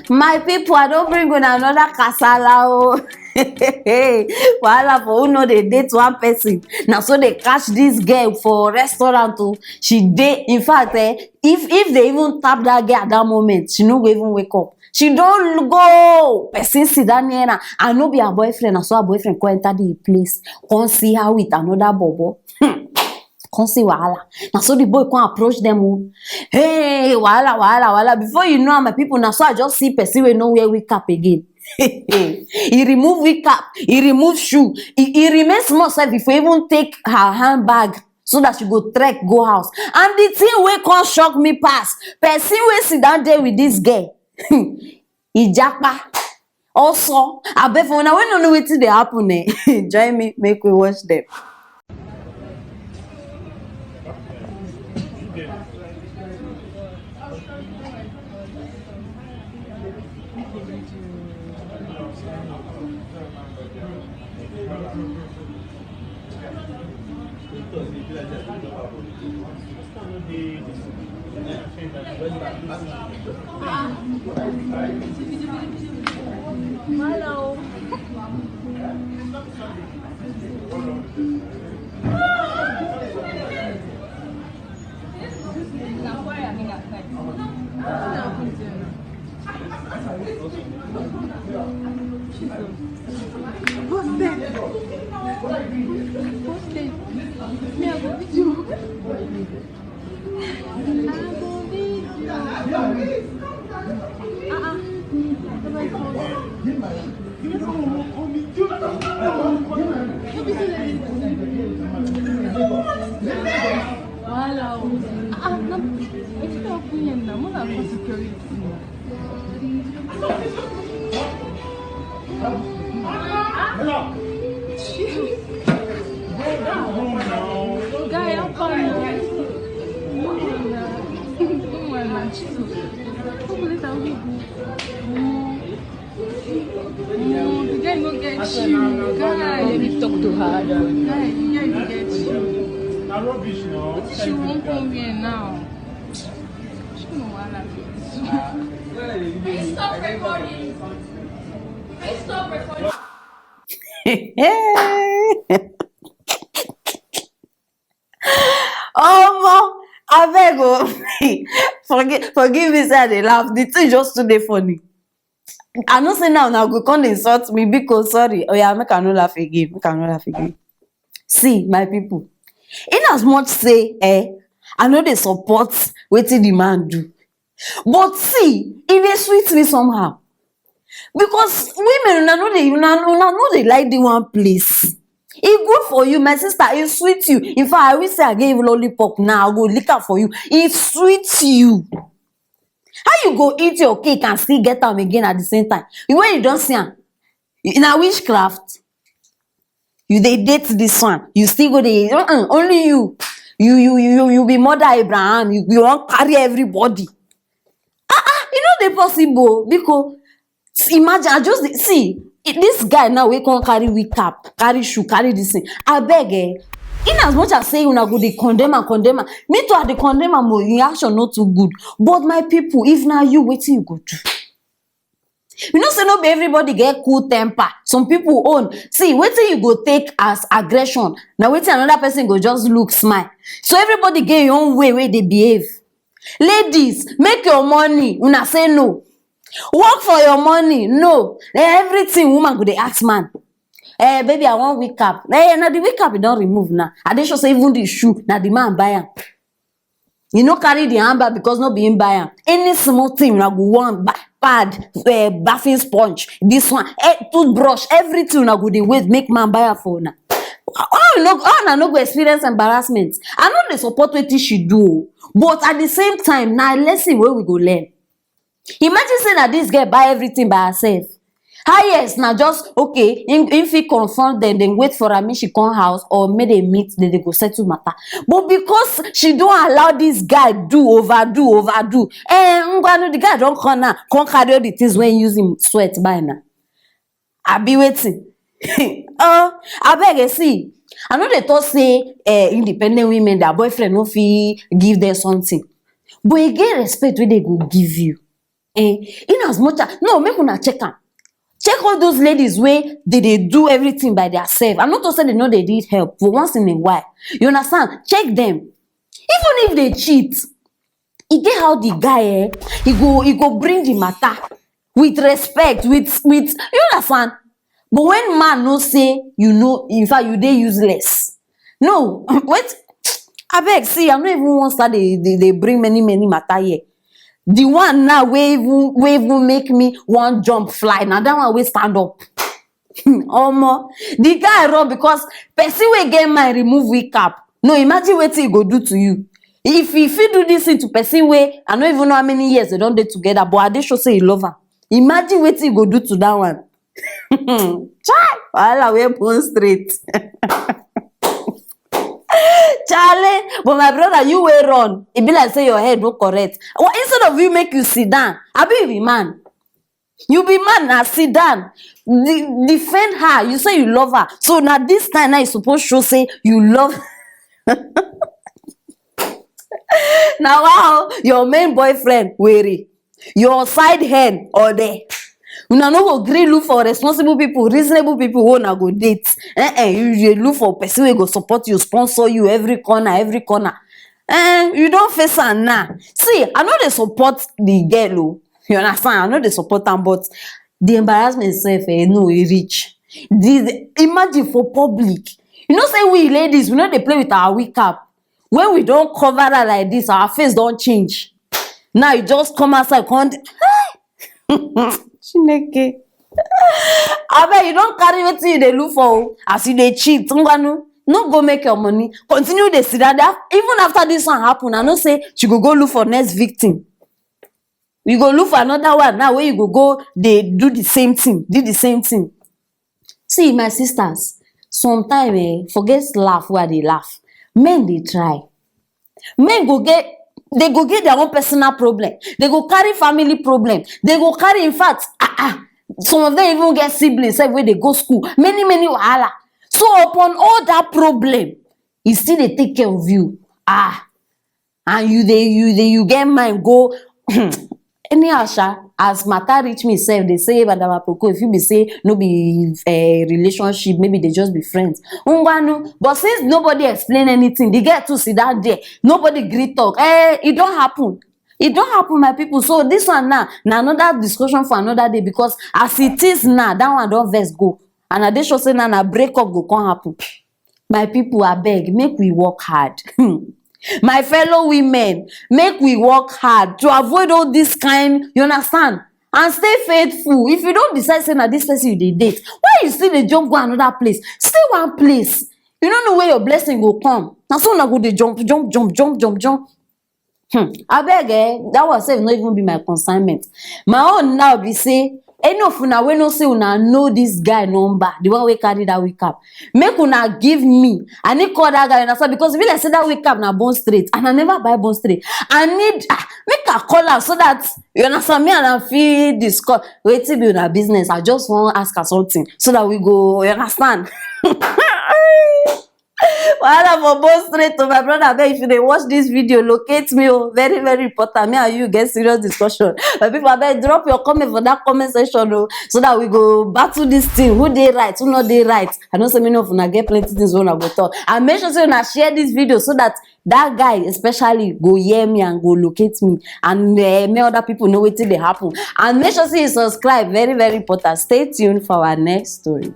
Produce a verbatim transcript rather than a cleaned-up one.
My people, I don bring una another kasala o. Wahala for who no dey date one person. Na so dey catch this girl for restaurant o. She dey, in fact, eh, if if they even tap that girl at that moment, she no go even wake up. She don go. Person sit down near her. And no be her boyfriend. Na so her boyfriend come enter the place. Come see her with another bobo. Hmm. Come see wahala. Na so the boy come approach them o. Hey, wahala, wahala, wahala. Before you know am, my people, na so I just see person wey no wear wig cap again. He remove wig cap, he remove shoe, he, he remain small sef if you even take her handbag so that she go trek go house. And the thing wey come shock me pass, person wey sit down there with this girl, Ijapa, also, abeg for una wey no know wetin dey happen, eh, join me, make we watch them. Wahala o. Ah, na wetin dey happen here now? More na for security. Guy, how far now? No one na. No one na. Jesus. Come later, we go. Mm, the guy no get chill. Guy. Let me talk to her. Guy, the guy no get chill. Na rubbish now. Wetin she wan come here now? She no wahala be this one. Please stop recording. Please stop recording. Omo, abeg o. Forgive, forgive me say I dey laugh. The thing just too dey funny. I know say now una go come dey insult me, biko, sorry. Oya, make I no laugh again. Make I no laugh again. See, my people, in as much say, eh, I no dey support wetin the man do. But see, e dey sweet me somehow. Because women, una no dey, una, una no dey like the one place. E good for you, my sister, e sweet you. In fact, I wish say I get you lollipop now, I go lick am for you. E sweet you. How you go eat your cake and still get am again at the same time? When you don see am, na witchcraft. You dey date this one, you still go dey, uh-uh, only you. You, you, you, you be mother Abraham, you, you wan carry everybody. Ah, ah, e no dey possible, biko. Imagine, I just dey, see, i-, this guy now wey come carry wig cap, carry shoe, carry this thing. Abeg, eh, in as much as say una go dey condemn am, condemn am, me too, I dey condemn am o, im action no too good. But my people, if na you, wetin you go do? You know say no be everybody get cool temper. Some people own. See, wetin you go take as aggression, na wetin another person go just look, smile. So everybody get your own way wey dey behave. Ladies, make your money. Una say no. Work for your money. No. Eh, everything woman go dey ask man. Eh, baby, I wan wig cap. Eh, na the wig cap you don remove now. I dey sure say even the shoe, na the man buy am. You no carry the handbag because no be him buy am. Any small thing, una go want ba-, pad, eh, bathing sponge, this one, eh, toothbrush, everything una go dey wait make man buy am for una. How una no, how una no go experience embarrassment? I no dey support wetin she do o, but at the same time, na lesson wey we go learn. Imagine say na this girl buy everything by herself. Highest na just, okay, im, im fit confront dem, dem wait for her make she come house, or make dem meet, dem, dem go settle matter. But because she don allow this guy do, overdo, overdo, eh, ngwanu, the guy don come now, come carry all the things wey im use im sweat buy na. Abi wetin? Oh, abeg, eh, see, I no dey talk say, eh, independent women, their boyfriend no fit give them something. But e get respect wey dem go give you. Eh, in as much as, no, make una check am. Check all those ladies wey dey dey do everything by theirself. I no talk say they no dey need help, but once in a while, you understand? Check them. Even if they cheat, e get how the guy, eh, he go, he go bring the matter with respect, with, with, you understand? But when man know say you know, in fact, you dey useless. No, wait, abeg, see, I no even wan start dey, dey, dey bring many, many matter here. The one now wey even, wey even make me wan jump fly, na that one wey stand up. Omo, the guy run because person wey get mind remove wig cap. No, imagine wetin e go do to you. If e fit do this thing to person wey I no even know how many years they don dey together, but I dey sure say e love am. Imagine wetin e go do to that one. Chai, wahala wey born straight. Charlie, but my brother, you wey run, e be like say your head no correct. Well, instead of you make you sit down, abi you be man? You be man, na sit down. De-, defend her. You say you love her. So na this time now you suppose show say you love. Na wow, your main boyfriend, were your side hen or there. Una no go gree look for responsible people, reasonable people wey una go date. Eh, eh, you dey look for person wey go support you, sponsor you every corner, every corner. Eh, you don face am now. See, I no dey support the girl o. You understand? I no dey support am, but the embarrassment sef, eh, no, e reach. The, imagine for public. You know say we ladies, we no dey play with our wig cap. When we don cover her like this, our face don change. Now you just come outside, come dey, Chineke. Abeg, you don carry wetin you dey look for o. As you dey cheat, ngwanu, no go make your money. Continue dey sit down there. Even after this one happen, I know say she go go look for next victim. You go look for another one now wey you go go dey do the same thing, do the same thing. See, my sisters, sometimes, eh, forget laugh wey I dey laugh. Men dey try. Men go get, they go get their own personal problem. They go carry family problem. They go carry, in fact, ah, ah, some of them even get siblings sef wey dey go school. Many, many wahala. So upon all that problem, e still dey take care of you. Ah, and you dey, you dey, you get mind go anyhow sha. As matter reach me sef, they say Madam Aproko, if you be say no be, eh, relationship, maybe they just be friends. Ngwanu, but since nobody explain anything, the girl too sit down there, nobody gree talk. Eh, e don happen. E don happen, my people. So this one now, na another discussion for another day, because as it is now, that one don vex go. And I dey sure say now na break up go come happen. My people, abeg, make we work hard. My fellow women, make we work hard to avoid all this kind, you understand? And stay faithful. If you don decide say na this person you dey date, why you still dey jump go another place? Stay one place. You no know where your blessing go come. Na so una go dey jump, jump, jump, jump, jump, jump. Hmm. Abeg, eh, that one sef no even be my consignment. My own now be say, any of una wey know say una know this guy number, the one wey carry that wig cap, make una give me. I need call that guy, you understand? Because e be like say that wig cap na Bond Street, and I never buy Bond Street. I need, ah, make I call am so that, you understand, me and am fit discuss wetin be una business. I just wan ask her something so that we go, you understand? Wahala for Bond Street o, my brother. Abeg, if you dey watch this video, locate me o. Very, very important. Me and you get serious discussion. My people, abeg, drop your comment for that comment section o, so that we go battle this thing. Who dey right, who no dey right? I know say many of una get plenty things wey una go talk. And make sure say una share this video so that that guy especially go hear me and go locate me, and, eh, make other people know wetin dey happen. And make sure say you subscribe. Very, very important. Stay tuned for our next story.